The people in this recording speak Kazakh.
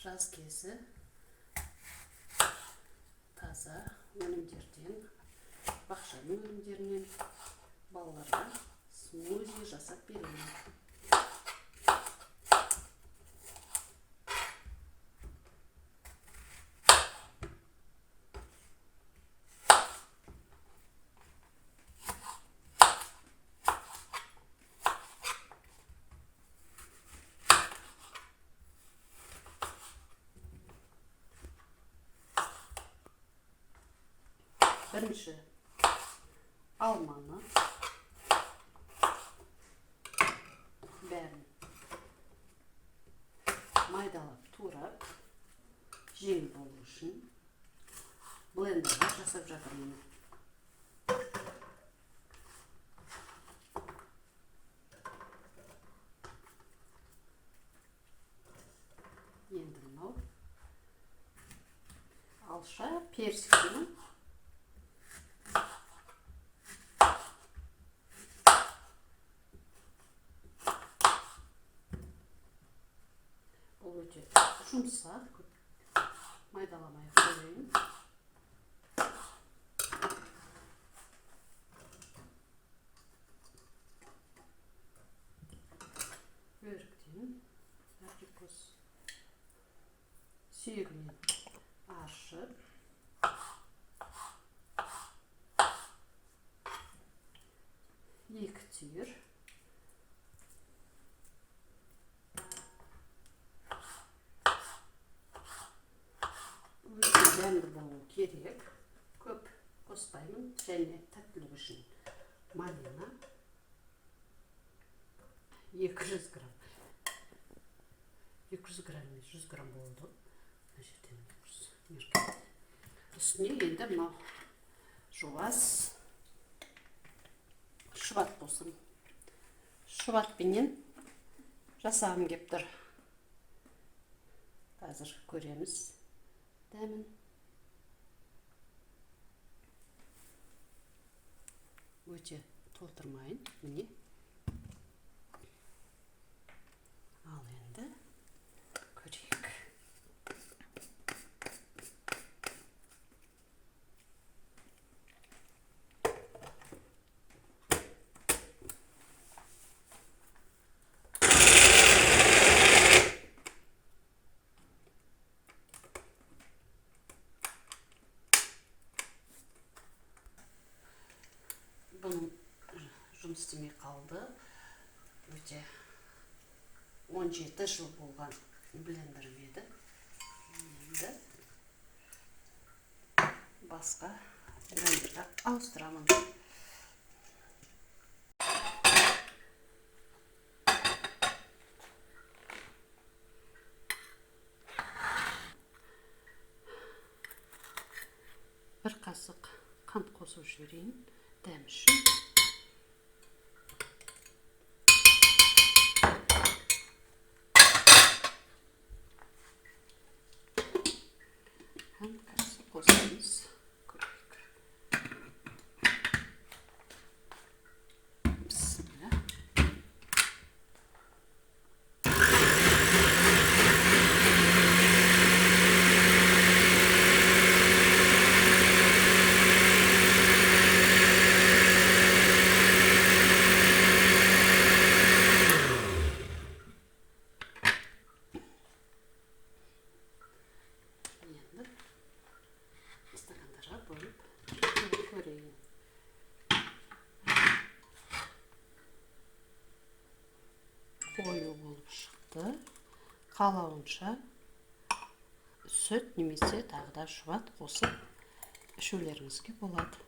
Жаз кезі таза өнімдерден, бақшаның өнімдерінен балаларға смузи жасап беремін. Бірінші алманы бәрін майдалап турап, жеңіл болу үшін блендерға жасап жатырмын. Енді мынау алша, персиктің. Бұл өте жұмсақ, көп майдаламай ақ қояйын. Өріктен абрикос сүйегінен аршып, екі түйір өте дәмді болу керек, көп қоспаймын. Және тәттілік үшін малина 200 грамм, 200 грамм емес, 100 грамм болады ғой. Мына жерден мерка. Үстіне енді мынау жуас шұбат болсын, шұбатпенен жасағым кеп тұр. Қазір көреміз дәмін. Өте толтырмайын, міне. Ал енді көрейік. Бұның жұмыс істемей қалды. Өте 17 жыл болған блендерім еді. Енді басқа блендерге ауыстырамын. Бір қасық қант қосып жіберейін дәм үшін. Һәм қазір қосамыз. Көрейік. Бісміллә. Енді стакандарға бөліп көрейін. Қою болып шықты. Қалауынша сүт немесе тағы да шұбат қосып ішулеріңізге болады.